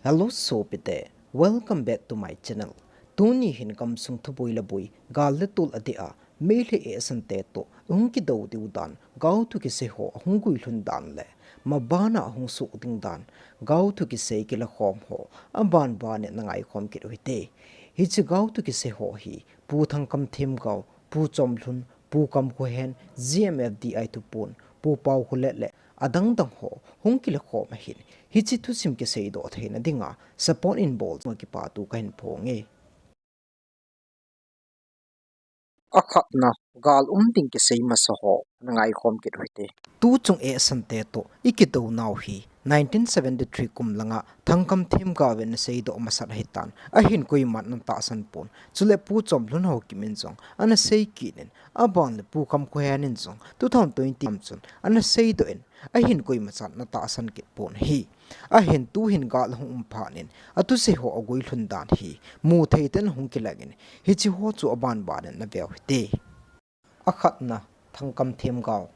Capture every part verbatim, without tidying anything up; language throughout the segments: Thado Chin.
Hello sopite, welcome back to my channel. Tuni hin gamsung thuboi le boi, gal le tol adeh a, Meitei eisang te toh hung kido diu dan, gaothu kisei ho ahung guilhun dan le mabana ahung soh ding dan, gaothu kisei kilakhom ho aban ban in na ngaikhom kit u hite. Hiche gaothu kisei ho hi Pu Thangkam Themgao, Pu Chomlhun, Pu Kamkhohen, G M F D I thupun, Pu Paokholet le adang dang ho hung kilakhom ahin, hiche thusim kiseidoh theina dinga support in bol ma kipathu kahin phong e. Akhatna, gal um ding kisei masa ho na ngaikhom kit u hite. Tuchung eisang te toh ikido nau hi nineteen seventy-three kum langa Thangkam Themgao in ana seidoh masat ahitan, ahin koiman ana tahsan pon. Chule Pu Chomlhun Haokip in jong ana sei kit in, aban le Pu Kamkhohen in jong two thousand twenty kum chun ana seidoh in, ahin koiman ana tahsan kit pon ahi. Ahin tuhin gal ahung um phat in, athusei ho aguilhun dan hi muthei tah in hung kilang in, hiche ho chu aban ban in na veu hite. Akhatna, Thangkam Themgao.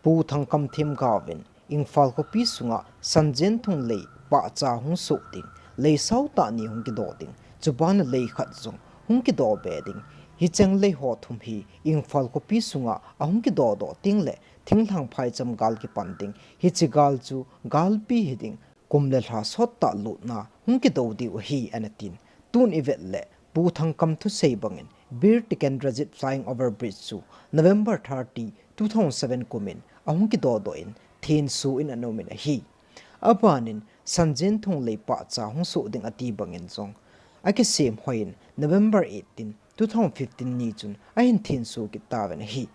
Pu Thangkam Themgao in Imphal khopi sunga Sanjenthong lei pahcha hung soh ding, lei sao tah ni hung kido ding, chuban a lei khat jong hung kido be ding. Hicheng lei ho thum hi Imphal khopi sunga ahung kidodoh ding le thinglhang phaicham gal kipan ding. Hiche gal chu galpi hiding, kum le lha sot tah lutna hung kido diu ahi, ana tin. Tun ivet le Pu Thangkam thusei bangin Bir Tikendrajit Flying Over Bridge chu November thirty, two thousand seven kum in ahung kidodoh in thenso in ana um in ahi. Aban in Sanjenthong lei pahcha hung soh ding ati bangin jong akisem hoi in November eighteen, two thousand fifteen ni chun ahin thenso kit tauvin ahi.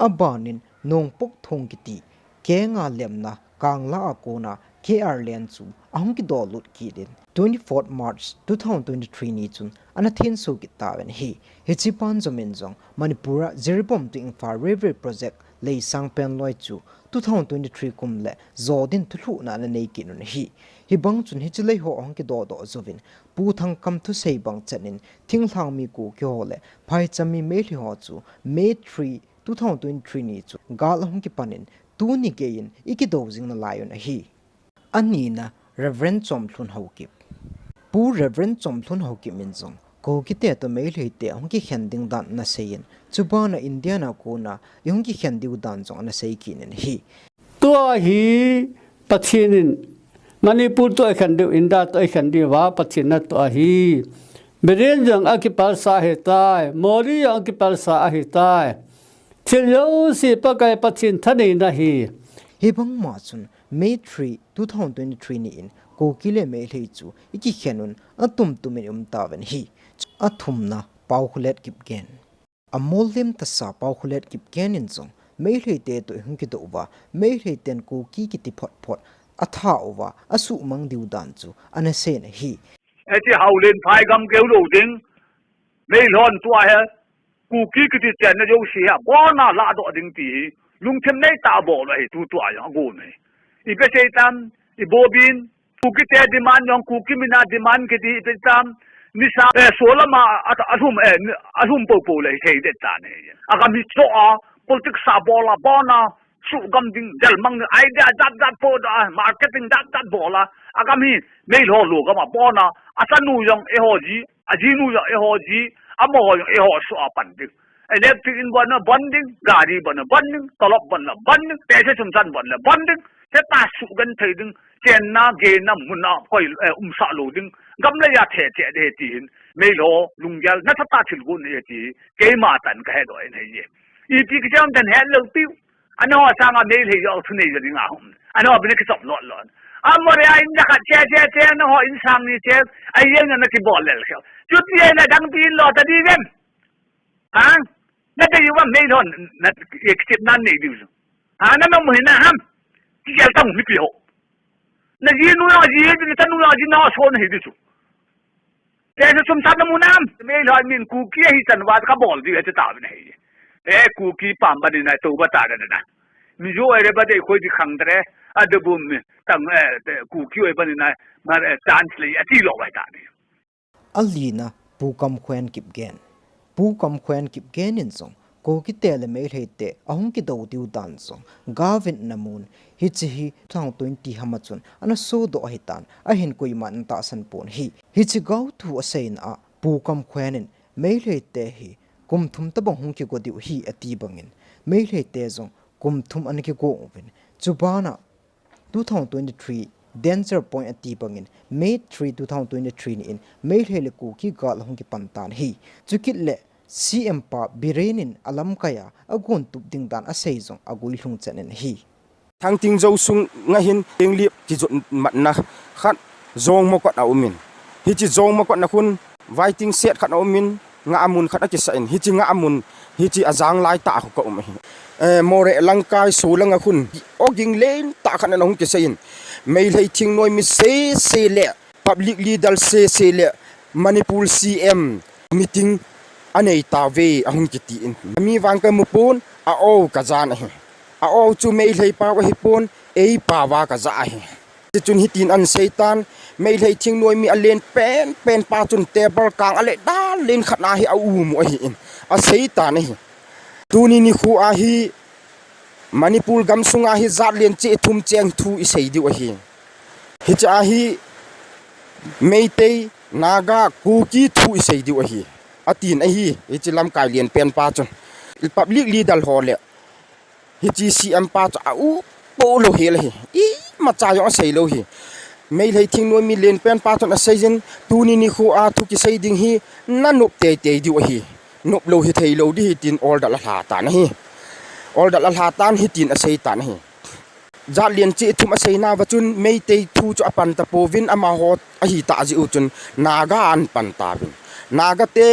Aban in Nongpokthong kiti kenga lemna Kangla a kona K R Lane chu ahung kido lut kit in twenty-fourth March two thousand twenty-three ni chun ana thenso kit tauvin ahi. Hiche ban jom in jong Manipur a Jiribam to Imphal Railway Project lei sang pen loi chu two thousand twenty-three kum le jo din thulhuhna ana nei kit un ahi. Hibang chun hiche lei ho ahung kidodoh jouvin Pu Thangkam thusei bang chan in thinglhang mi Kuki ho le phaicham mi Meitei ho chu May three, two thousand twenty-three ni chu gal ahung kipan in tuni gei in ikido jing nalai un ahi. Anina, Reverend Chomlhun Haokip. Pu Reverend Chomlhun Haokip in jong Kuki te toh Meitei te ahung kikhen ding dan ana sei in, chuban a India a kona ihung kikhen diu dan jong ana sei kit in ahi. Tua hi Pathen in Manipur toh eikhen diu, India toh eikhen diu va Pathen natoh ahi. Biren jong akipalsah ahitai, Modi jong akipalsah ahitai. Thil jouse Pakai Pathen thaneina ahi. Hibang ma chun May three, two thousand twenty-three ni in Kuki le Meitei chu ikikhen un atum tum in um tauvin ahi. Athumna, Paokholet Kipgen. Amol lim tasa Paokholet Kipgen in jong Meitei te toh ihung kido uva, Meitei ten Kuki kiti phot phot atha uva, asuhmang diu dan chu ana sei in ahi. Eti Haulen phai gam keu lou ding, Meilhon tua he, Kuki kiti chenna jouse hi abona ladoh ding ti hi lungthim nei tah a bol u ahi, tutua jong agon u ahi. Ipi sei tam, ibobin, Kuki te demand jong, Kuki mina demand kiti ipi tam, nisa, eh, solam a, a, alhum, eh, alhum popo le hithei det tan ahi. Agam hi choh a, politics a bol a, abona, suhgam ding, delmang ding, idea jat jat podoh a, marketing jat jat bol a, agam hi, Meilhon lou gam a, abona, achanu jong eiho ji, ajinu jong eiho ji, amaho jong eiho soh a pan ding. Electric in bon a bon ding, gari bon a bon ding, tolop bon a bon ding, paisa chomchan bon a bon ding, hitia suhgenthei ding, chenna, gehna, mun a koi, eh, umsah lou ding, gam le a the che ding ti hin, Meilhon lunggel nasatah a thil gon ahi ti, keima tah in kahedoh in ahi. Ipi kichem ten helou piu. Anaho sanga Meitei jong thunei jo ding ahung. Anaho bina kichop lot lot. Amore a in jakhat che che che, anaho in sang ni che, a yen na kibol lel khe. Chuti le dang pi in lo ta di ven. Ha? Na te yuva Meilhon, na ye kichep nan nei diu. Ha, na na mu hina ham. Kigel tang mi pi ho. Na jinu ya ji, na tanu ya ji, na so na hi diu. Te su sum san na mu nam. Meilhon min Kuki hi chan va ka bol di, ati tauvin ahi. Eh, Kuki pam ba ni na to ba ta da na. Mizo ere ba de khoi di khang tre. A de bum ni. Tang, eh, te Kuki oi ba ni na. Ma, eh, chance le, ati lou ba ta ni. Alina, Pu Kamkhohen Kipgen. Pu Kamkhohen Kipgen in jong Kukite le Meiteite ahung kidou diu dan jong gaovin ana mun, hiche hi two thousand twenty hama chun ana sodoh ahitan, ahin koiman ana tahsan pon ahi. Hiche gaothu aseina a Pu Kamkhoen in Meiteite hi kum thum tabang hung kigo diu ahi ati bangin, Meiteite jong kum thum ana kigo uvin, chubana two thousand twenty-three danger point ati bangin May three, two thousand twenty-three ni in Meitei le Kuki gal ahung kipan tan ahi. Chukit le C M pa Biren in alamkai a agon tup ding dan asei jong aguilhung chan in ahi. Thangting Zo sunga hin Tenglip kijot matna khat Jongmo kot a um in, hiche Jongmo kot na khun Vaiting set khat a um in, ngah amun khat akisah in, hiche ngah amun, hiche ajang lai tah a khu ka um ahi. Eh, Moreh langkai Solanga khun oging len tah khat ana hung kisah in, Meitei thingnoimi sese le public leader sese le Manipur C M meeting anei tauve ahung kiti in. Mi vang kamu pon, a-o kajan ahi. A-o chu Meitei pau ahipon, ei pau a kaja ahi. Hichun hitin ana seitan, Meitei thingnoimi alen penpen pa chun table kang a le dan len khat na hi aum u ahi in, aseitan ahi. Tuni nikho a hi Manipur gamsunga hi jat len cheh thum cheng thu isei diu ahi. Hiche a hi Meitei, Naga, Kuki thu isei diu ahi, atin ahi, hiche lamkai len pen pa chun. Public leader ho le hiche C M pa chu aupo lou hel ahi. Imacha jong asei lou ahi. Meitei thingnoimi len pen pa chun asei jin, tuni nikho a thu kisei ding hi nanop teitei diu ahi. Nop lou hithei lou ding ahi tin order alha tan ahi. Order alha tan hitin asei tan ahi. Jat len cheh thum aseina uva chun Meitei thu chu apan tapouvin, amaho ahi tah jeh u chun Naga ana pan tauvin. Naga te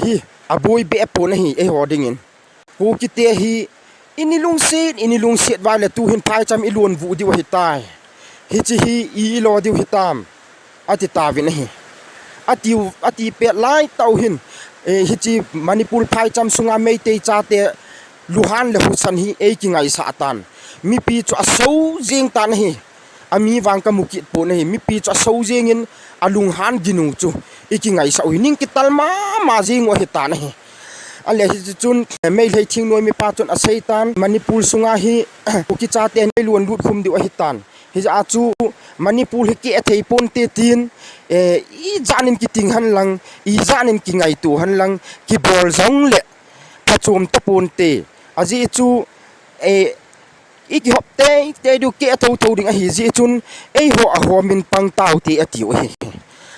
hi aboi behseh pon ahi eiho dingin. Kukite hi ini lungset, ini lungset uva le tuhin phaicham ilon vuh diu ahitai. Hiche hi i, ilo diu hitam, ati tauvin ahi. Atiu, ati pet lai tah u hin, eh, hiche Manipur phaicham sunga Meitei chate lunghan le husan hi eikingaisah tan. Mipi chu aso jeng tan ahi. Ami vang kamu kit pon ahi. Mipi chu aso jengin alunghan ginu chu ikingaisah u hi. Ning kital mama jeng u ahi tan ahi. Ale hichun Meitei thingnoimi pa chun asei tan, Manipur sunga hi Kuki chate neilon lut khum diu ahi tan. Hijeh a chu Manipur hi keh thei ponte tin, eh, ijat in kiting hen lang, ijat in kingaito hen lang, kibol jong le phachom taponte. Ajeh chu, eh, ikihop teitei diu keh thotho ding ahi jeh chun, eiho ahom in pang taute atiu ahi.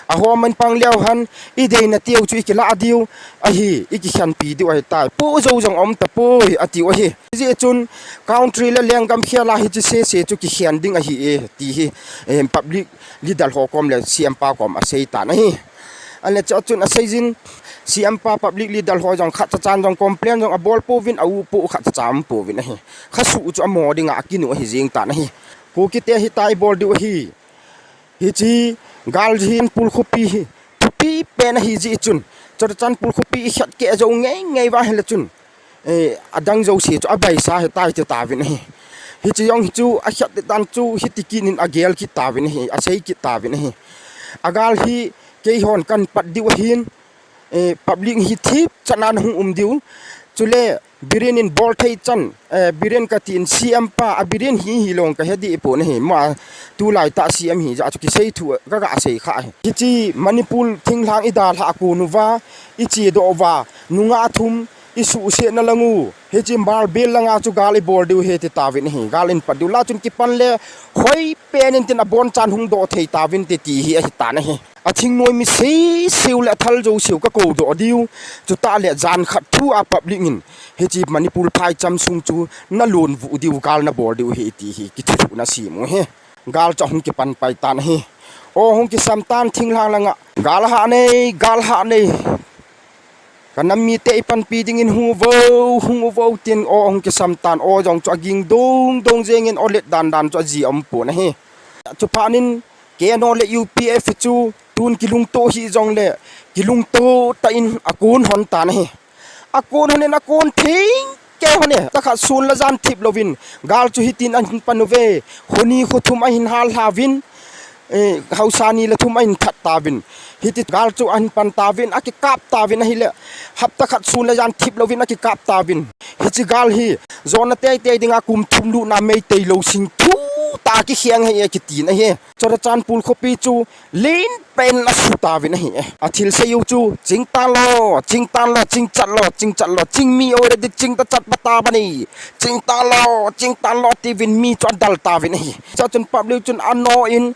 Ahom in pang leu hen, ideina teu chu ikilah diu ahi, ikikhenpi diu ahitai. Poh jou jong aum tapoi, atiu ahi. Hijeh chun, country le lenggam khel a hiche sese chu kikhen ding ahi e, ti hi, eh, public leader ho kom le C M pa kom asei tan ahi. Ahile chua chun asei jin, C M pa public leader ho jong khatcha chan jong complain jong abol pouvin, aupo khatcha cha aum pouvin ahi. Khasuh chu amo dinga akinu ahi jeng tan ahi. Kukite hitia ibol diu ahi. Hiche gal hi Churachandpur khopi hi thupi pen ahi jeh chun, Churachandpur khopi ikhet keh jou ngeingei uva ahile chun, eh, adang jouse chu abaisa ahitai ti tauvin ahi. Hiche jong hi chu akhet dan chu hiti kit in agel kit tauvin ahi, asei kit tauvin ahi. Agal hi keihon kahin pat diu ahin, eh, public hi thip chan a hung um diu. Chule Biren in bol thei chan, eh, Biren kati in C M pa, a Biren hi hilou kahe deh pon ahi, ama tulai tah C M hi jeh a chu kisei thu kaga sei kha ahi. Hiche Manipur thinglhang idalhah a kon uva, ichedoh uva, nungah thum isuhsetna lang u, hiche Marbel langa chu gal ibol diu ahi ti tauvin ahi, gal ihin pat diu. Lachun kipan le hoi pen in tin abonchan hung doh thei tauvin te ti hi ahi tan ahi. Athingnoimi seseu le athal jouseu kakou doh diu. Chutah le jan khat thu a public in hiche Manipur phaicham sung chu nalon vuh diu, gal nabol diu ahi ti hi kithuhna sim u ahi. Gal chu ahung kipan pai tan ahi. O hung kisam tan thinglhang langa. Gal hah nei, gal hah nei. Ka nam mite ipanpi dingin hung uvo, hung uvo tin o ahung kisam tan, o jong chu aging dong dong jengin o let dan dan chu aji aum pon ahi. Chuphat in K N O le U P F chu tun kilungto hih jongle kilungto tah in akon hon tan ahi. Akon hon in akon thei kei hon e. Takhat sun le jan thip louvin gal chu hitin ahin pan uve. Kho ni kho thum ahin hal lha uvin. Eh, haosa ni le thum ahin that tauvin. Hiti gal chu ahin pan tauvin, akikap tauvin ahile. Hapta khat sun le jan thip louvin akikap tauvin. Hiche gal hi, jona teitei dinga kum thum lutna Meitei lousing thu tah kikheng ahi e kitin ahi. Churachandpur khopi chu len pen asuh tauvin ahi e. Athil seiyu chu, chingtan lo, chingtan lo, chingchat lo, chingchat lo, ching mi already ching tachat ba tauvin ahi. Chingtan lo, chingtan lo, tiuvin mi chu adal tauvin ahi. Chuchun public chun ano in,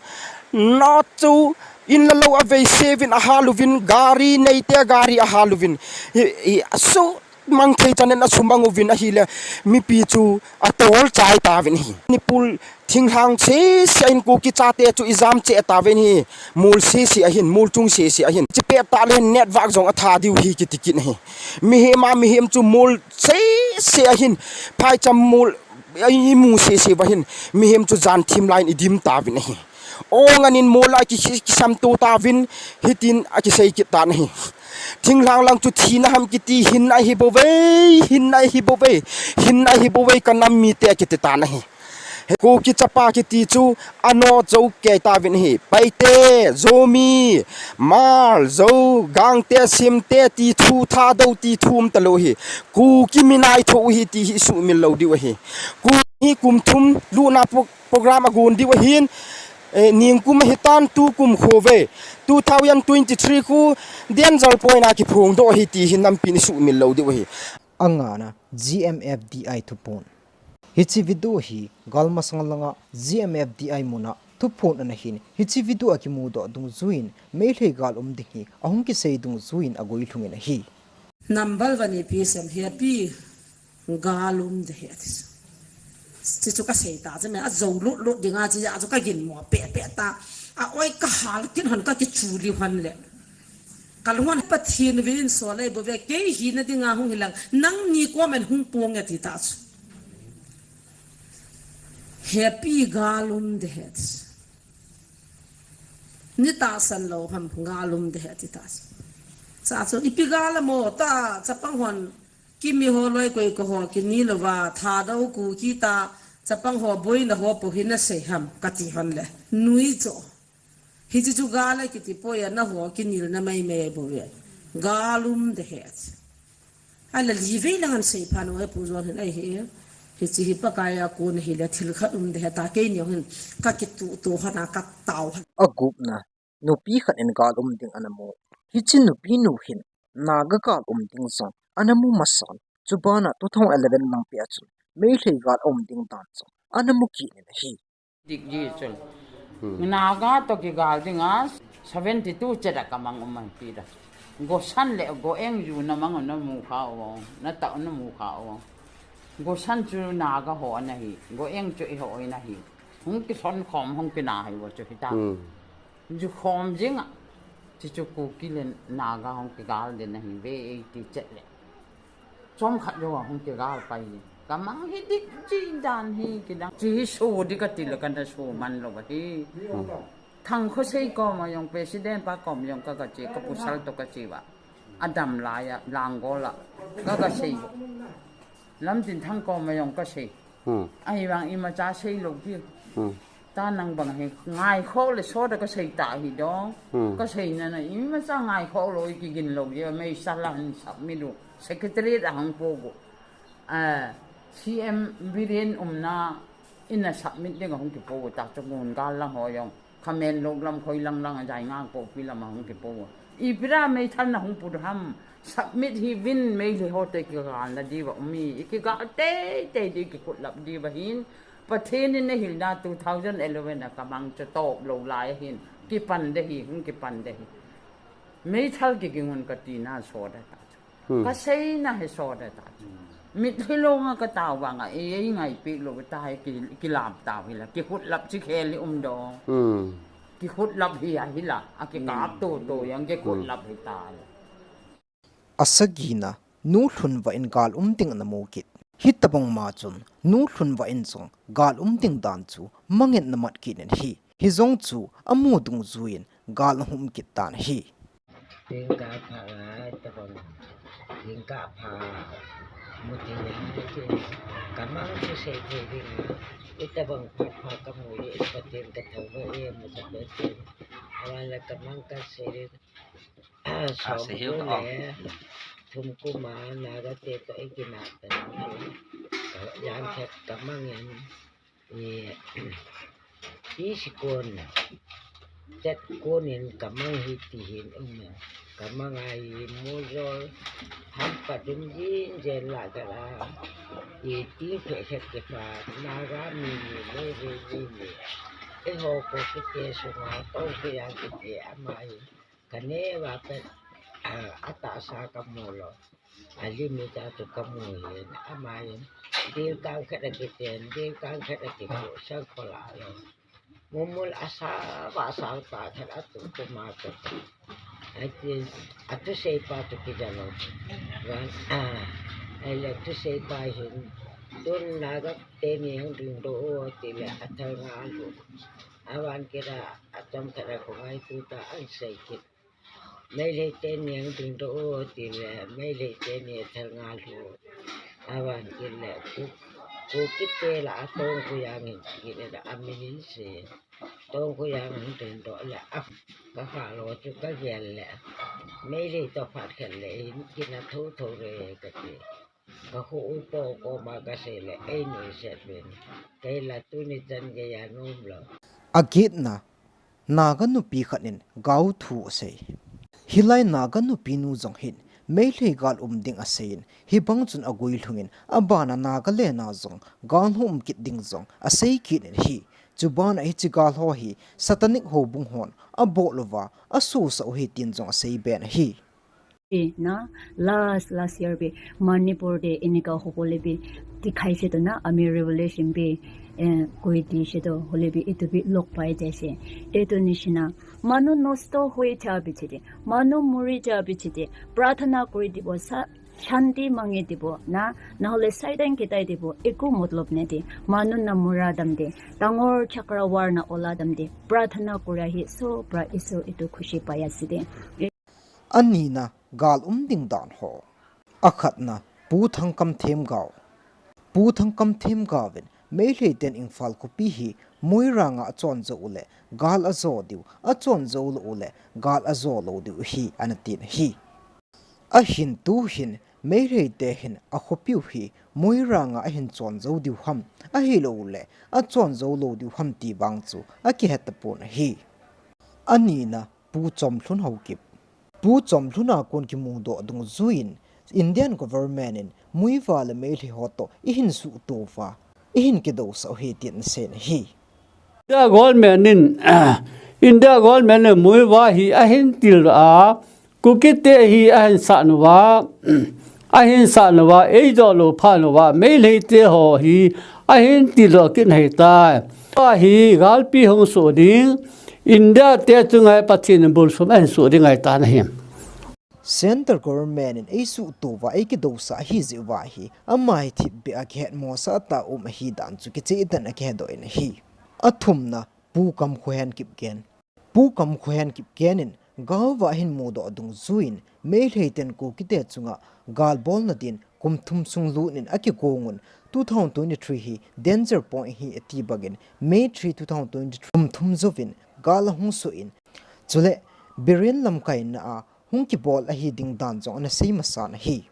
no chu, in le lou avei seuvin ahal uvin, gari neite gari ahal uvin. Hi, hi, asu mang thei chan in asumang uvin ahile, mipi chu atol chai tauvin ahi. Manipur thinglhang sese ahin Kuki chate chu ijam cheh tauvin ahi. Mol sese ahin, mol chung sese ahin. Chipet tah le network jong atha diu ahi kiti kit ahi. Mihem a mihem chu mol sese ahin, phaicham mol imu sese uva hin, mihem chu jan thim lai in idim tauvin ahi. Ong anin mol a ki, ki, kisam to tauvin, hitin akisei kit tan ahi. Thinglhang lang chu thina ham kiti, hinna ahi bouve, hinna ahi bouve, hinna ahi bouve, kanam mite akiti tan ahi. He Kuki chapa kiti chu ano jou kei tauvin ahi. Paite, Zomi, Hmar, Zou, Gangte, Simte ti thu, Thadou ti thu um talou ahi. Kuki minai tho ahi ti hi isuhmil lou diu ahi. Kuki kum thum lutna pro-, program agon diu ahin, eh, ningkum ahitan tukum khove. Two thousand twenty-three khu danger point a kiphongdoh ahi ti hi nampin isuhmil lou diu ahi. Angana, G M F D I thuphon. Hiche video hi gal masang langa G M F D I muna thuphon ana hin, hiche video akimudoh dungjuiyin Meitei gal um ding hi ahung kisei dungjuiyin agoi lhungin ahi. Number one ipi sem hi api gal um de hi ati. Chuchu kasei ta, chu me ajou lut lut dinga chu achu kaginmo peh peh ta. A oi kahal kit hon kakichu liu hon le. Kalhon Pathen vin so lei bouve kei hina dinga hung hilang nangni comment hung ponge ti ta chu. Happy gal um de het. Ni tahsan lou ham gal um de het ti ta chu. Sa chu ipi gal amo ta chapang hon Kimi ho loi koi ko ho kini louva, Thadou Kuki ta, chapang ho boina ho po hi nasei ham, kati hon le. Nui cho. Hiche chu gal a kiti poi a naho kinilna maimai bouve. Gal um de het. Ahile livei lang an seipha nau he pu jon hin ahi. Hiche hi Pakai a kon ahile thil khat um de het a keini hin kakituh tuh hon a katao hon. Agupna. Nupi khat in gal um ding ana mu. Hiche nupi nu hin Naga gal um ding jong ana mu masan. Chubana two thousand eleven lang pia chun Meitei gal um ding dan jong ana mu kit in ahi. Dik ji chun. Hmm. Naga to kigal dinga seventy two cheda kamang um ahi ti da. Gosan le Goeng ju namang namu kha u. Natah namu kha u. Gosan chu Naga ho ana hi. Goeng chu eiho ana hi. Hung kison khom hung kina hi u chu hita. Hmm. Ju khom jing a. Chuchu Kuki le Naga hung kigal den ahi ve eighty chet le. Chomkhat jou a hung kigal pai. Kamang hi dik ji dan hi kidang. Chi hi so di kati le kana so man lou ahi. Thang Khosei koma jong president pa koma jong ka, kache, kapusal to kache uva. Adam laiya, Langol a. Ka, kasei. Lamtinthang koma jong kasei. Hmm. Ahivang imacha seilou pi. Hmm. Ta nang bang hi ngaikhoh le soda kasei ta hi dong. Hmm. Kaseina na imacha ngaikhoh lou ikigin lou je meisa la hin submit u. Secretariat a hung po u. Ah, C M Biren umna in a submit ding a hung kipo u ta chu ngun gal lang ho jong. Khamenlok lam khoi lang lang a jai ngang po pi lam a hung kipo u. Ipi ra meithal na hung pu ham. Submit hi vin Meitei ho te kigal na diu va um i, ikigal teitei di kikhutlap diu va hin, Pathen in nahilna two thousand eleven a kamang chu top lou lai ahin, kipan de hi, hung kipan de hi. Meithal kigingun kati na so da ta chu. Hmm. Kaseina hi so da ta chu. Mitlhi lou nga katao vang a, ei, ei ngaipeh lou ta hi ki, kilam tao hi la, kikhutlap chi khel hi um dong. Hmm. Kikhutlap hi a hi la, a kikap to to jong kikhutlap hi ta la. Asagina, Nu Lhunva in gal um ding ana mu kit. Hitabang ma chun, Nu Lhunva in jong gal um ding dan chu mangin ana mat kit in ahi. Hijong chu amu dungjuiyin gal ahung um kit tan ahi. Tingkah pha ngai tabang, tingkah pha. Muti ya, kamang tu sei thei ding. Itabang phat pha kamu le Pathen kathangvah e, muti Pathen. Awan le kamang kasei ding. Ah, som sei hiu ko ta. Le thum kum a Naga te toh ikinah tan. Ka, yan khat kamang in. E, i sikon, chat kon in kamang hi ti hin um in. Kamang a hi mujol, hampa dum jin jen la ka la. I ti phe khat ke pa, Naga mi ni, Meitei mi ni. E ho ko kite sunga, to ke yang kite ama hi. Ka neh uva pet, ah, atahsa kamu lou. A limit a chu kamu hin, ama hin. Dil kang khat a kiten, dil kang khat a kipu, sang khola lou. Mumul asa, va sang ta khat a tu kuma chu. Ati, athusei pa chu kija lou. Wan, ah, ahile thusei pa hin. Tun Naga teni hung dingdoh u ti le athal nga lou. Avan kira, achom khat a ko ngaito ta, an sei kit. Meitei teni hung dingdoh u ti le, Meitei teni athal nga lou. Avan kit le, Ku, Kuki te la atong ku yang hin kit le, amin in sei. Tong ku yang hung dingdoh le, a, ka kha lou chu kagel le. Meitei toh phat khat le, hin kina tho tho le kati. Ka khu upo koma kasei le, ei nuisat uvin. Kei la tuni chan geiya nom lou. Agitna, Naga nupi khat in gao thu asei. Hilai Naga nupi nu jong hin, Meitei gal um ding asei in, hibang chun aguilhung in, abana Nagaland a jong, gal hung um kit ding jong, asei kit in ahi. Chubana hiche gal ho hi, Satanic houbung hon, abol uva, asosah u ahi tin jong asei ben ahi. E, na, last, last year beh, Manipur te eneka hobo le beh, dikhai se to na, ami revelation beh, eh, koi di se to, hole beh, itu beh log pai jaise. Itu nishina, manu nosto hoi ja bichide, manu muri ja bichide, prarthana kori dibo, sa, shanti mangi dibo, na, nahole Satan kitai dibo, eku matlab nahi de, manu na mura dam de, dangor chakra war na ola dam de, prarthana kora hi, sobra Isor itu khushi pai ase de. Anina, gal um ding dan ho. Akhatna, Pu Thangkam Themgao. Pu Thangkam Themgao in, Meitei ten Imphal khopi hi, Moirang a achon jou u le, gal ajo diu, achon jou lou u le, gal ajo lou diu ahi, ana tin ahi. Ahin tu hin, Meitei te hin, akhopiu hi, Moirang a ahin chon jou diu ham, ahilou le, achon jou lou diu ham ti vang chu, akihet tapon ahi. Anina, Pu Chomlhun Haokip. Pu Chomlhun a kon kimudoh dungjuiyin, Indian government in Muivah le Meitei ho toh eihin suhto uva, eihin kidousah u ahi tin asei in ahi. India government in, India government in Muivah hi ahin tildoh a, Kuki te hi ahin sat uva, ahin sat uva, eidoh lou phat uva, Meitei te ho hi ahin tildoh kit ahitai. Tua hi galpi hung soh ding, India te chunga Pathen in bulsum ahin soh ding ahitai ahi. Central government in eisuhto uva, eikidousah ahi jeh uva hi, ama hi thipbeh a kihetmosah tah a um ahi dan chu kicheh tah in akihedoh in ahi. Athumna, Pu Kamkhohen Kipgen. Pu Kamkhohen Kipgen in galva ahin mudoh dungjuiyin, Meitei ten Kuki te chunga gal bolna din kum thum sung lut in akigong un, two thousand twenty-three hi danger point ahi ati bangin, May three, two thousand twenty-three kum thum jouvin gal ahung soh in, chule Biren lamkaina a hung kibol ahi ding dan jong ana sei masan ahi.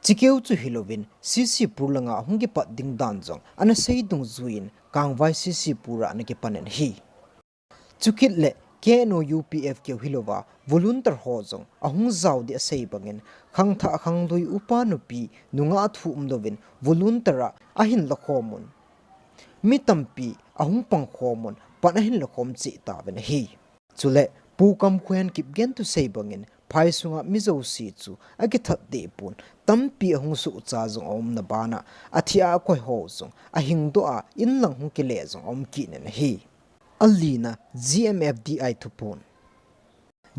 Chukeu chu hilouvin, C C Pur langa hung kipat ding dan jong ana sei dungjuiyin, Kangvai C C Pur a ana kipan in ahi. Chukit le K N O U P F keu hilouva, volunteer ho jong ahung jao ding asei bangin, khangthah khanglui upa nupi nungah thu umlouvin volunteer a ahin lakhom un, mi tampi ahung pangkhom un, pan ahin lakhom cheh tauvin ahi. Chule, Pu Kamkhohen Kipgen thusei bangin, phai sunga mi jouse chu akithat deh pon, tampi ahung sohcha jong aumna bana, athi a akoi ho jong ahingdoh a, inlang hung kile jong aum kit in ahi. Alina, G M F D I thuphon.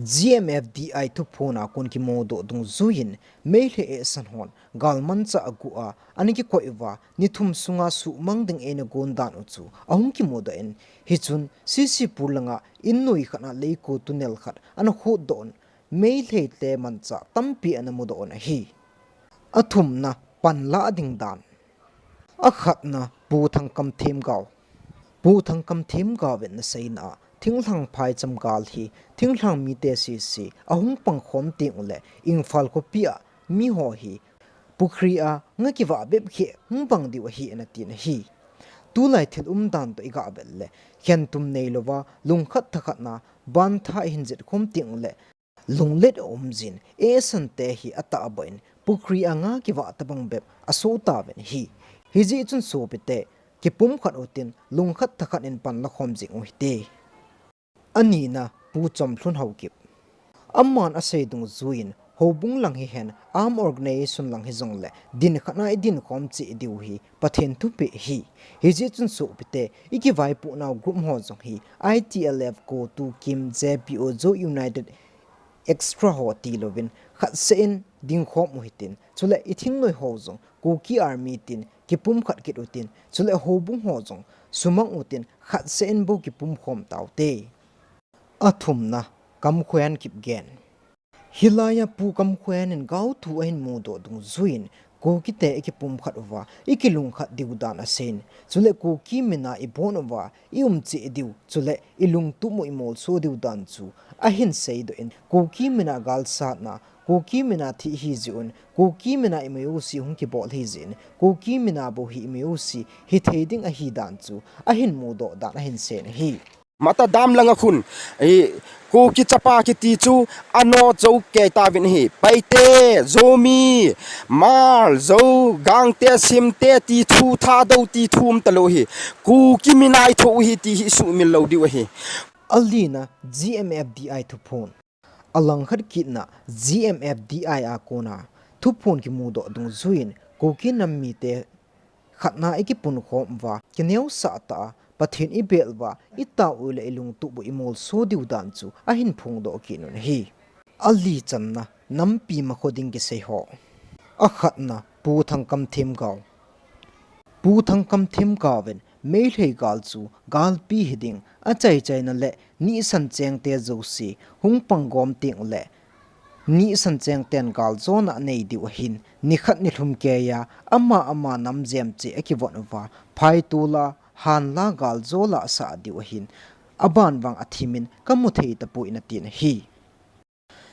G M F D I thuphon a kon kimudoh dungjuiyin, Meitei eisan hon galmanchah aguh a ana kikoi uva, ni thum sunga suhmang ding eina gon dan u chu ahung kimudoh in, hichun C C Pur langa in noi khat a leiko tunnel khat ana khotdoh un, Meitei te manchah tampi ana mudoh un ahi. Athumna, panla ding dan. Akhatna, Pu Thangkam Themgao. Pu Thangkam Themgao in aseina a, thinglhang phaicham gal hi, thinglhang mite sese ahung pangkhom teng uleh, Imphal khopi a miho hi pukhri a nga kivah bep hi hung bang diu ahi, anatin ahi. Tulai thil umdan toh igah vet leh, khentum neilouva, lungkhat thakhat na, bantha ihin jet khom teng uleh, lunglet aum jin, eisante hi atahbeh in, pukhri a nga kivah tabang bep asoh tauvin ahi. Hijeh chun sopite, kipumkhat utin, lungkhat thakhat in panla khom jing uhite. Anina, Pu Chomlhun Haokip. Aman asei dungjuiyin, houbung lang hihen, arm organization lang hijongleh, dinkhat na idin khom cheh diu hi Pathen thupeh ahi. Hijeh chun sopite, ikivaipohnau group ho jong hi, I T L F, CoTU, KIM, J P O, Zo United, Extra ho tilouvin, khatseh in dingkhom uhitin, chuleh ithingnoi ho jong, Kuki Army tin, kipumkhat kit utin, chuleh houbung ho jong, sumang utin, khatseh in bou kipumkhom taute. Athumna, Kamkhohen Kipgen. Hilai a Pu Kamkhohen in gaothu ahin mudoh dungjuiyin, Kukite ikipumkhat uva, ikilungkhat diu dan aseiyin, chuleh Kuki mina ibon uva, ium cheh diu, chuleh ilungtup u imolso diu dan chu ahin seidoh in, Kuki mina galsatna, Kuki mina thi ahi jeh un, Kuki mina imajouse hung kibol ahi jeh in, Kuki mina bou hi imajouse hithei ding ahi dan chu ahin mudoh dan ahin seiyin ahi. Mata dam langa khun, eh, Kuki chapa kiti chu ano jou kei tauvin ahi. Paite, Zomi, Hmar, Zo, Gangte, Simte ti thu, Thadou ti thu umtalou ahi. Kuki mina ithoh u ahi ti hi isumil lou diu ahi. Alina, G M F D I thuphon. Alangkhat kitna, G M F D I a kona thuphon kimudoh dungjuiyin, Kuki nam mite khatna ikipunkhom uva, kineosah tah a, Pathen ibel uva, itao uleh ilungtup u imolso diu dan chu ahin phongdoh kit un ahi. Alichanna, nampi makho ding kisei ho. Akhatna, Pu Thangkam Themgao. Pu Thangkam Themgao in Meitei gal chu galpi hiding, achaichaina leh nihsan chengte jouse hung panggom teng uleh, nihsan chengten galjona anei diu ahin, nikhat nilhum keiya, ama ama nam jemche akivon uva, phaitol a, hanla galjol a asah diu ahin, aban vang athimin kamu thei tapoi, anatin ahi.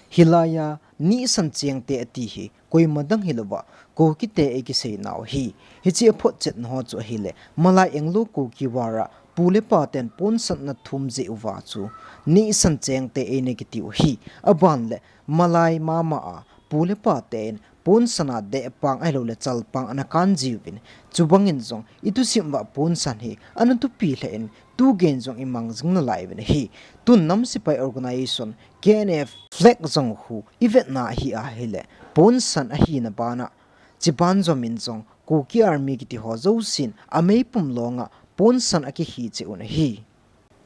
Hilai a, nihsan chengte ati hi, koima dang hilouva, Kukite ikiseinau ahi. Hiche aphotchetna ho chu ahileh, malai Anglo Kuki War a, pu le paten ponsan ana thum jeh uva chu, nihsan chengte eina kitiu ahi. Aban leh, malai mama a, pu le paten ponsan a dehpang ahilouleh chalpang ana kan jiuvin. Chubangin jong, ithusim uva ponsan hi, ana thupi lheh in, tugen jong imang jing nalai uvin ahi. Tun nam sepai organization, K N F flag jong khu ivetna ahi ahileh, ponsan ahina bana, chiban jomin jong Kuki Army kiti ho jousen ameipum longa ponsan akihi cheh un ahi.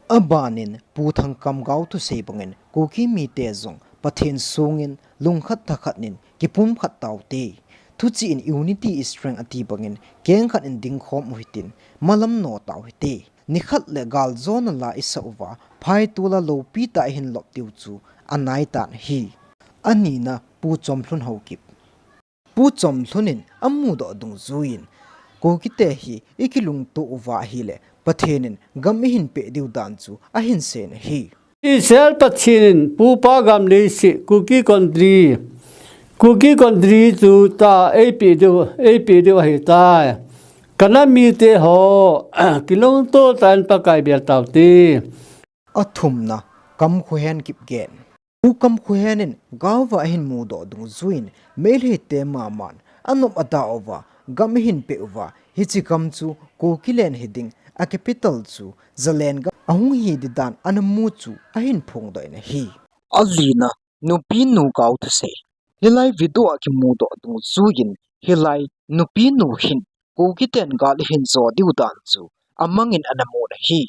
Abanin Pu Thangkam gaothu sei bangin Kuki mite jong Pathen songin lungkhat thakhat in kipumkhat taute. Thuchih in unity is strength ati bangin kengkhat in dingkhom uhitin, malam no tauhite. Nikhat leh galjona la isah uva, phaitol a loupi tah a ihin lop diu chu anaitan ahi. Anina Pu Chomlhun Haokip. Pu Chomlhun in amudoh dungjuiyin, Kukite hi ikilungto uva ahileh, Pathen in gam eihin peh diu dan chu ahin seiyin ahi. Israel Pathen in pupa gam leiset Kuki country, Kuki country chu ta eipeh diu, eipeh diu ahitai. Kanam mite ho, kilungto tah in Pakai bel taute. Athumna, Kamkhohen Kipgen. Pu Kamkhohen in gaova ahin mudoh dungjuiyin, Meiteite maman anop ada uva, gam eihin peh uva, hiche gam chu Kukiland hiding, a capital chu Zalen gam ahung hi ding dan ana mu chu ahin phongdoh in ahi. Alina, Nupi nu gaothusei. Hilai video a kimudoh dungjuiyin, hilai Nupi nu hin Kukiten gal eihin jo diu dan chu amangin ana mun ahi.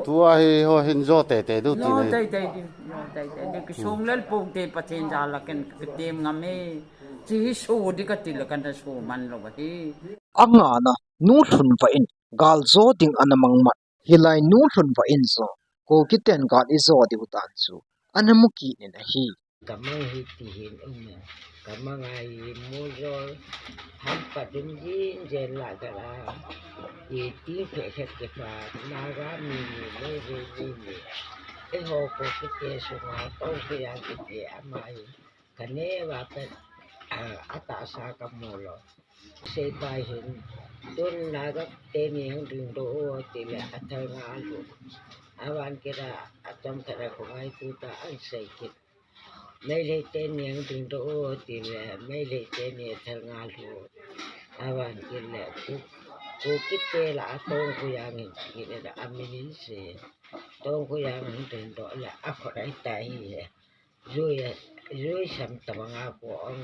Tua hi ho hin jo teitei diu ti nei. Jo teitei diu, jo teitei diu. Kisong lel pung te Pathen jal a ken kitem ngam e. Chi hi so di kati leh kana so man lou ahi. Angana, Nu Lhunva in gal jo ding ana mang man. Hilai Nu Lhunva in jong Kukiten gal ijo diu dan chu ana mu kit in ahi. Kamang hi tihin um. Kamang ahi mujol. Hampa dun jin jen la kala. Iti phe khet ke pa. Naga mi ni, Meitei mi ni. Eiho Kuki te sunga, Tongkhuyang kiti ama hi. Kane va pe, ah, atahsa kamu lou. Seipa hin, tun Naga teni hung dingdoh u tile athal nga alu. Avan kila, achomkhat a khongai tuta ahin sei kit. Meitei teni hung dingdoh u tile, Meitei teni athal nga alu. Avan kile, Ku, Kuki te la a Tongkhuyang hin, kile la amin hin sei. Tongkhuyang hung dingdoh le, akhut ahitai hi. Jui, jui sam tabang a ko ong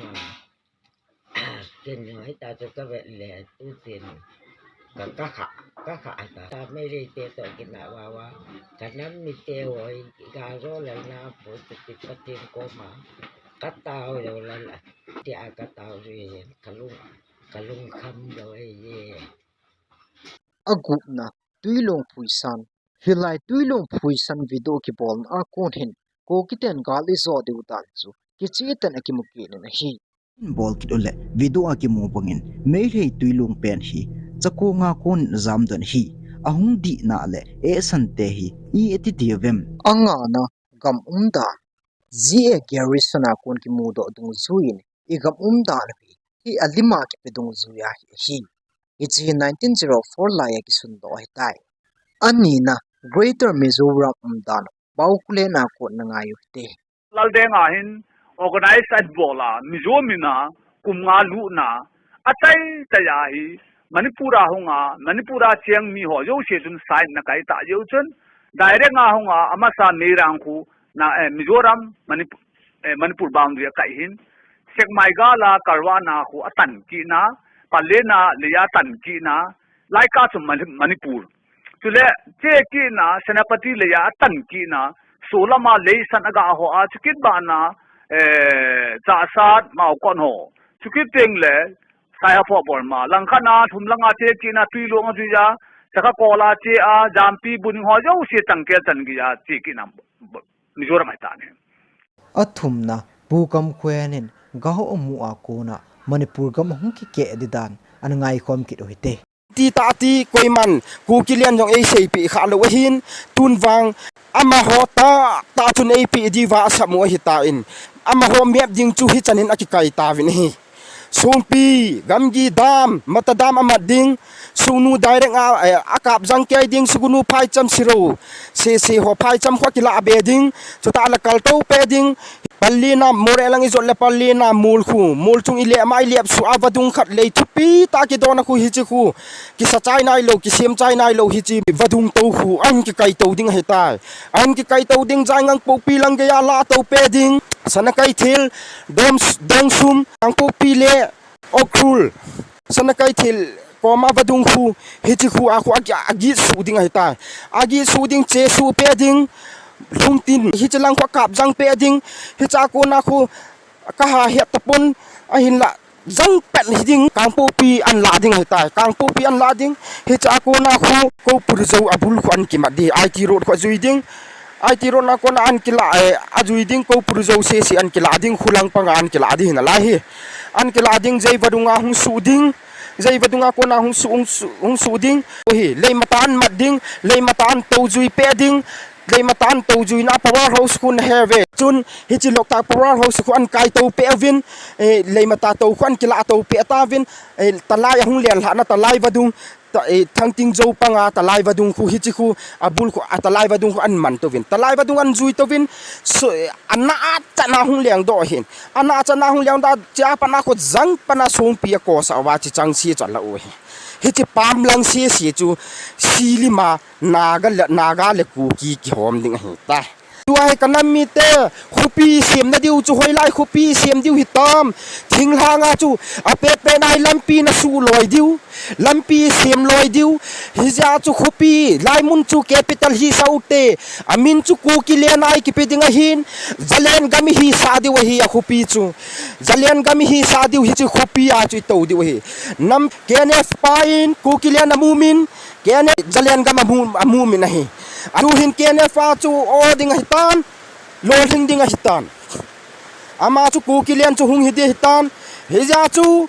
a. Ken jong hita chu kavet le tutin ka, kakha, kakha ta. Ta Meitei te toh kinah vava. Kanam mite hoi, gajo lalna po tuti Pathen koma. Katao lou lala. Tia katao jui hin. Kalung, kalung kham lou e ye. Agupna, Tuilong Phuisan. Hilai Tuilong Phuisan video kibolna a kon hin, Kuki ten gal ijot diu dan chu kicheh tah in akimu kit in ahi. Bol kit uleh, video a kimu bangin, Meitei Tuilong pen hi, chakong a kon in ajam doh in ahi, ahung dihna le, eisan te hi, i ati diu vem. Angana, gam umdan. G A Garrison a kon kimudoh dungjuiyin, i gam umdan hi, hi alim a kipe dungjui ahi, ahi. Hiche hi nineteen zero four lai a kisundoh ahitai. Anina, Greater Mizoram umdan, Paokhulen a kon in angai u hite. Laldeng a hin organize abol a, Mizo min a kum nga lutna, achai chai a hi, Manipur a hung a, Manipur a cheng mi ho jouse chun sign ana kai tah jeh u chun, direct a hung a, amasa Moirang khu, na, eh, Mizoram, Manip-, eh, Manipur boundary akai hin, Sekmai gal a Karwa na khu atan kit na, Pallel na lei a atan kit na, Laika chu Mani-, Manipur. Chule, che kit na, Senapati lei a atan kit na, Solam a leisan aga ho a, chukit bana, eh, Chassad, Maokon ho. Chukit teng le, Saihaphok Borma. Langkhat na, thum lang a che kit na, Tuilong a jui a, Sakha Kol a che a, Jampi Buning ho, jouse tangkel chan gei a, che kit na, Mizoram ahitan ahi. Athumna, Pu Kamkhoen in, gaho amu a kona, Manipur gam ahung kikeh di dan, ana ngaikhom kit u hite. Ti tah ti koiman, Kuki lian jong eiseipeh kha lou ahin, tun vang, amaho tah, tah chun eipeh diuva asam u ahitan, amaho map ding chu hichan in akikai tauvin ahi. Songpi, Gamgi dam, Mata dam amat ding, Sugnu direct a, eh, akap jang kei ding, Sugnu phaicham Siro, sese ho phaicham khu akilah be ding, chutah le kaltou pe ding, Pallel na, Moreh lang ijot le Pallel na, mol khu, mol chung ilep ma ilep suh a vadung khat lei thupi tah kidon a khu hiche khu. Kisa chai nailou, kisem chai nailou hiche vadung tou khu, ahin kikai tou ding ahitai. Ahin kikai tou ding, Jaingang Pokpi lang gei a lah tou pe ding. Sanakeithel, Dom, Dongsum, Kangpokpi le Ukhrul. Sanakeithel koma vadung khu, hiche khu a khu agi, agit suh ding ahitai. Agit suh ding, che suh pe ding. Lhungtin, hiche lang khu akap jang pe ding. Hiche a kona khu, kaha het tapon, ahinlah, jang pet hiding, Kangpokpi ahin lah ding ahitai. Kangpokpi ahin lah ding. Hiche a kona khu, Koupur jou abul khu ahin kimat ding. I T road khu ajui ding. I T road na kona ahin kilah, eh, ajui ding, Koupur jou sese ahin kilah ding, khulang panga ahin kilah ding hinalai hi. Ahin kilah ding, Jei vadung a hung suh ding. Jei vadung a kona hung suh, hung suh, hung suh ding. Ahi, Leimata ahin mat ding, Leimata ahin toujui pe ding. Leimata ahin toujui na power house khu nahe uve. Chun, hiche Loktak power house khu ahin kai tou pe uvin, eh, Leimata tou khu ahin kilah tou pe tauvin, eh, talai ahung len lhah na talai vadung, ta, eh, Thangting jou panga talai vadung khu hiche khu, abul khu, a talai vadung khu ahin man touvin. Talai vadung ahin jui touvin, so, eh, ana a chan a hung leng doh ahin. Ana a chan a hung leng doh, chea pat na khu jang pat na Songpi akosah uva che chang se chu alah u ahi. Hiche pam lang sese chu, Silima, Naga le, Naga le Kuki kihom ding ahitai. Tua hi kanam mite, khopi semna diu chu hoilai khopi sem diu hitam. Thinglhang a chu apet pet nai lampi nasuh loi diu. Lampi sem loi diu. Hijeh a chu khopi, lai mun chu capital hisah u te. Amin chu Kuki land a ikipe ding ahin. Zalen gam ihisah diu ahi a khopi chu. Zalen gam ihisah diu hiche khopi a chu itou diu ahi. Nam K N F pa in Kuki land amu min. K N F Zalen gam amu, amu min ahi. Anu hin K N F a chu o ding ahitan, lolhing ding ahitan. Ama chu Kuki len chu hung hi ding ahitan. Hijeh chun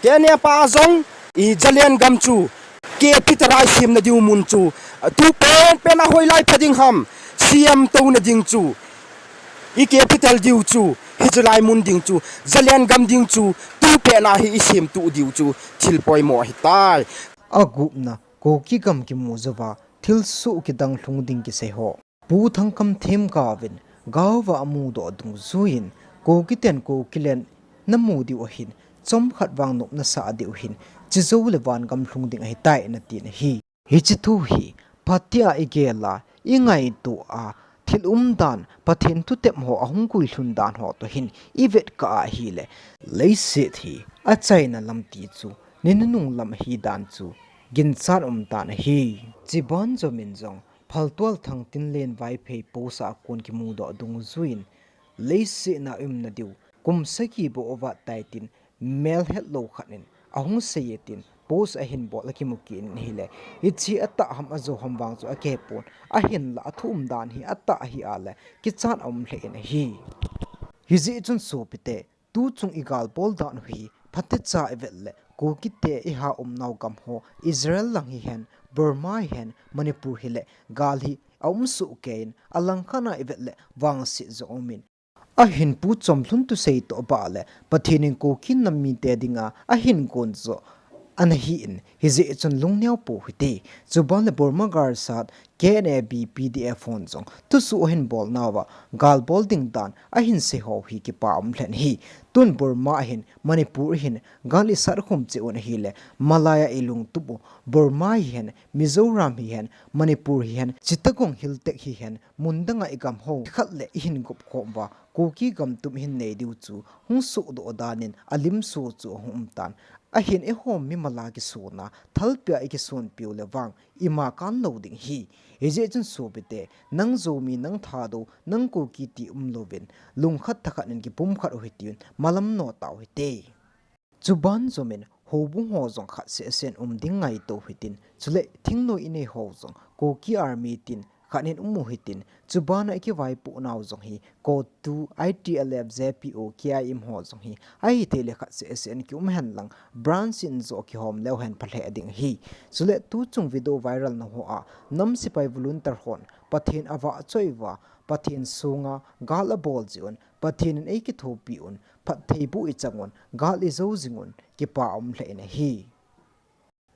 K N A pa jong i Zalen gam chu capital a i semna diu mun chu, tu pen pen a hoilai pha ding ham, semtouna ding chu, i capital diu chu, hiche lai mun ding chu, Zalen gam ding chu, tu pen a hi i semtup diu chu thil poimo ahitai. Agupna, Kuki gam kimu jouva thilsoh kidang lhung ding kisei ho. Pu Thangkam themgao vin gaova amudoh dungjuiyin, Kuki ten Kuki len namu diu ahin, chomkhat vang nopna sa diu ahin, chujou le vangam lhung ding ahitai, anatin ahi. Hiche thu hi phatea i gel a, i ngaito a, thil umdan, Pathen thutep ho ahung guilhun dan ho toh hin i vetkah a ahile, leiset hi achaina lampi chu ni nunung lam ahi dan chu ginchat umtan ahi. Chuban jomin jong Phaltual Thangtinlen Vaiphei post a kon kimudoh dungjuiyin, leiset na umna diu kum sagi bou avat tai tin, mel hetlou khat in ahung seiye tin post ahin bol akimu kit in ahile, hiche atah ham ajou ham vang chu akihepon, ahinla athu umdan hi atah ahi a le kichat aum lheh in ahi. Hijeh chun sopite, tuchung i galbol dan u hi phatecha i vet le, Kuki te i ha umnau gam ho, Israel lang hihen, Burma hihen, Manipur hile, gal hi aum sohkei in, alangkhat a i vet le vangset jong aumin, ahin Pu Chomlhun thusei toh abah le, Pathen in Kuki nam mite dinga ahin gon joh ana hi in, hijeh chun lungneo pou hite. Chuban le Burma galsat K N A B P D F hon jong thusoh ahin bolnauva, galbol ding dan ahin sei ho hi kipa aum lheh in ahi. Tun Burma ahin, Manipur ahin, gal i sat khum cheh un ahile, malai a i lungtup u, Burma hihen, Mizoram hihen, Manipur hihen, Chittagong Hill Tracts hihen, mun danga i gam ho khat le i hin gop khom uva, Kuki gam tum i hin nei diu chu hung sohdoh dan in alim so chu ahung um tan. Ahin eiho mimal a kisona, thalpi a i kisonpiu le vang, ima kan lou ding ahi. Hijeh chun sopite, nang Zomi, nang Thadou, nang Kuki ti umlouvin, lungkhat thakhat in kipumkhat u hitin, malam notau hite. Chuban jomin, houbung ho jong khat seh seh in um ding ngaito hitin, chule thingnoi i nei ho jong Kuki Army tin khat in um u hitin, chuban a i kivaipoh nau jong hi CoTU, I T L F, Z P O, K I M ho jong hi, ahithei le khat seh seh in ki um hen lang, branch in joh kihom leu hen pha lheh ding ahi. Chule tuchung video viral na ho a, nam sepai volunteer hon Pathen avahchoi uva, Pathen songa gal abol jeh un, Pathen in ei kithopi un, phattheiboh i chang un, gal i jou jing un, kipa aum lheh in ahi.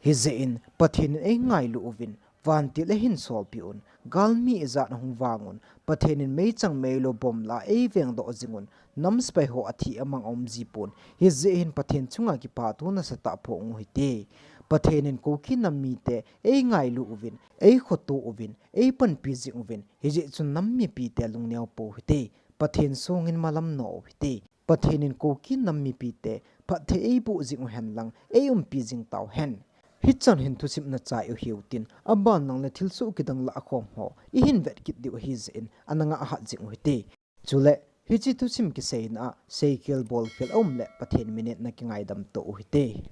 Hijeh in, Pathen in ei ngailu uvin, vantil ei hin solpeh un, galmi ijat ahung vang un, Pathen in meichang meilou bomb la ei vengdoh jing un, nam sepai ho athi amang aum jipon, hijeh hin Pathen chunga kipathu nasatah phong u hite. Pathen in Kuki nam mite ei ngailu uvin, ei khoto uvin, ei panpi jing uvin, hijeh chun nam mipite lungneo pou hite. Pathen songin malam no u hite. Pathen in Kuki nam mipite phatthei eiboh jing u hen lang, ei umpi jing tau hen. Hichan hin thusim nachai u hiu tin, aban lang le thilsoh kidang lah khom ho i hin vet kit diu ahi jeh in, ana ngah hat jing u hite. Chule, hiche thusim kiseina a, seikhel bolkhel aum le Pathen minute na kingaidam to u hite.